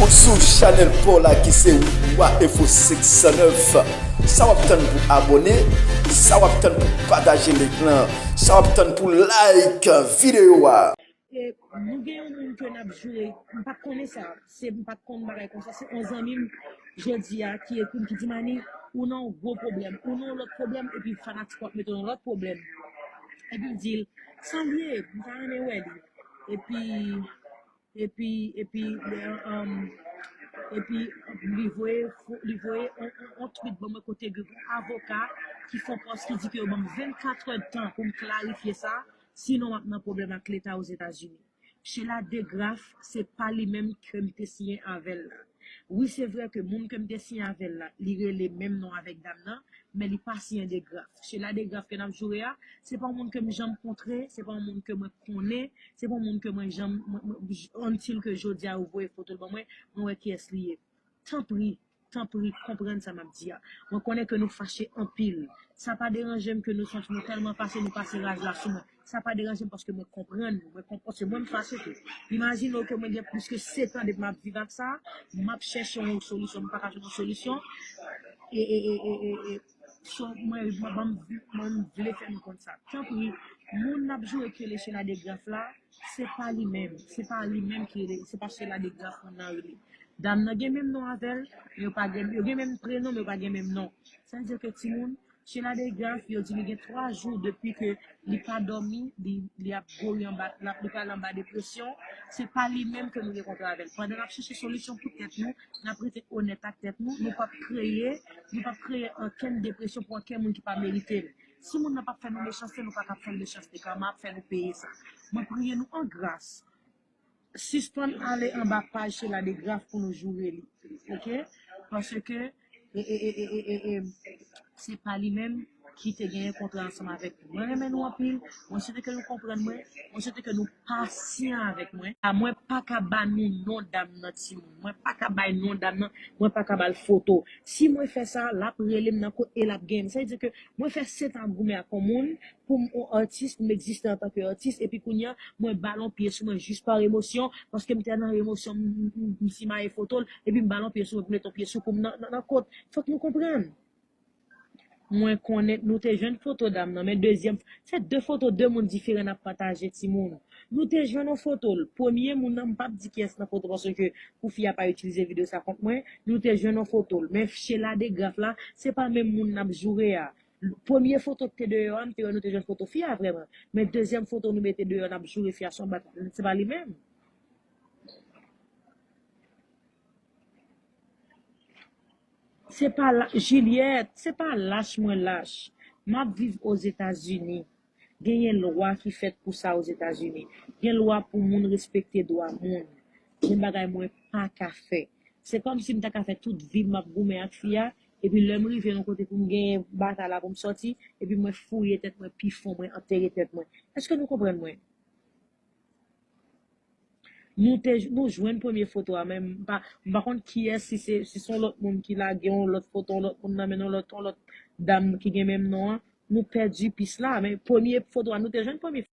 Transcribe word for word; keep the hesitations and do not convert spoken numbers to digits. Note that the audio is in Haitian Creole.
Ou sou chanèl pa w la ki se Wa Enfo senk san nèf. Sa w ap tann pou abòne? Sa w ap tann pou pataje link lan? Sa w ap tann pou like videyo a? E nou gen yon moun ke n ap joure, m pa t konnen sa, se m pa t konn bagay konsa, se yon zanmi m jodi a ki ekri m, ki di, "Mani, ou nan yon gwo pwoblèm, ou nan yon lòt pwoblèm, epi fanatik w ap mete w nan lòt pwoblèm." Epi m di l, "Sa l ye?" M ta renmen wè li. Epi, epi, epi, um, epi li voye, li voye on, on, on tweet ban mwen kote gen yon avoka ki fè yon pòs ki di ke yo ban m vennkat è tan pou m klarifye sa, sinon m ap nan pwoblèm ak Leta Ozetazini. Sheila DeGraff, se pa li menm ke m te siyen avè l la. Wi, se vre ke moun ke m te siyen avè l la, li rele menm non avèk dam nan, men li pa siyen DeGraff. Sheila DeGraff ke n ap joure a, se pa yon moun ke m janm kontre, se pa yon moun ke mwen konnen, se pa yon moun ke mwen janm, mwen, mwen, until ke jodi a yo voye foto l ban mwen, mwen wè kiyès li ye. Tanpri, tanpri, konprann sa m ap di a. Mwen konnen ke nou fache anpil. Sa pa deranje m ke nou santi nou tèlman fache, nou pase raj la sou mwen. Sa pa deranje m paske mwen konprann nou. Mwen konprann, se mwen m fache tou. Imajine w ke mwen gen plis ke sèt an depi m ap viv ak sa, m ap chèche yon solisyon, m pa ka jwenn yon solisyon. E, e, e, e, e, e, so, mwen, mwen, mwen, mwen vle fè nou konn sa. Tanpri, moun n ap joure ki rele Sheila DeGraff la, se pa li menm. Se pa li menm ki rele, se pa Sheila DeGraff moun nan rele. Dam nan gen menm non avè l, men yo pa gen, yo gen menm prenon, men yo pa gen menm non. Sa vle di ke timoun, Sheila DeGraff, yo di li gen twa jou depi ke li pa dòmi, li, li ap gori anba, l ap, li pral anba depresyon. Se pa li menm ke nou gen kontre avè l. Pandan n ap chèche solisyon pou tèt nou, n ap rete onèt ak tèt nou, nou p ap kreye, nou p ap kreye ankenn depresyon pou ankenn moun ki pa merite l. Si moun nan p ap fè nou mechanste, nou pa t ap fè l mechanste. Kama ap fè nou peye sa. Mwen priye nou an gras. Sispann ale anba paj Sheila DeGraff pou nou joure li. Oke? Paske, e, e, e, e, e, e, e, se pa li menm ki te genyen kontra ansanm avèk nou. Mwen renmen nou anpil. Mwen swete ke nou konprann mwen. Mwen swete ke nou pasyan avèk mwen. A, mwen pa ka ba nou non dam nan, timoun. Mwen pa ka bay non dam nan. Mwen pa ka ba l foto. Si mwen fè sa, l ap rele m nan kot e l ap gen m. Sa vle di ke mwen fè sèt an ap goumen ak yon moun pou m yon atis, pou m egziste antanke atis, epi kounye a, mwen ba l yon pye sou mwen jis pa emosyon, paske m te nan emosyon, m, m, m, m simaye foto l, epi m ba l yon pye sou mwen, pou m mete yon pye sou kou m nan, nan, nan kot. Fòk nou konprann. Mwen konnen nou te jwenn foto dam nan, men dezyèm, se de foto de moun diferan n ap pataje, timoun. Nou te jwenn yon foto l. Premye moun nan, m p ap di kiyès nan foto, paske pou fi a pa itilize videyo sa kont mwen, nou te jwenn yon foto l. Men Sheila DeGraff la, se pa menm moun n ap joure a. Premye foto ki te deyò a, m te wè nou te jwenn foto fi a vrèman. Men dezyèm foto nou mete deyò, n ap joure fi a se yon bat, se pa li menm. Se pa la, Juliette, se pa lach mwen lach. M ap viv Ozetazini. Genyen lwa ki fèt pou sa Ozetazini. Gen lwa pou moun respekte dwa moun. Gen bagay mwen pa ka fè. Se kòmsi m ta ka fè tout vi m ap goumen ak fi a, epi lè m rive yon kote pou m genyen batay la pou m sòti, epi mwen fouye tèt mwen pi fon, mwen antere tèt mwen. Èske nou konprann mwen? Nou te, nou jwenn premye foto a, men m pa, m pa konn kiyès, si se, si se yon lòt moun ki lage yon lòt foto, yon lòt moun nan men yon lòt, yon lòt dam ki gen menm non an. Nou pèdi pis la, men premye foto a, nou te jwenn premye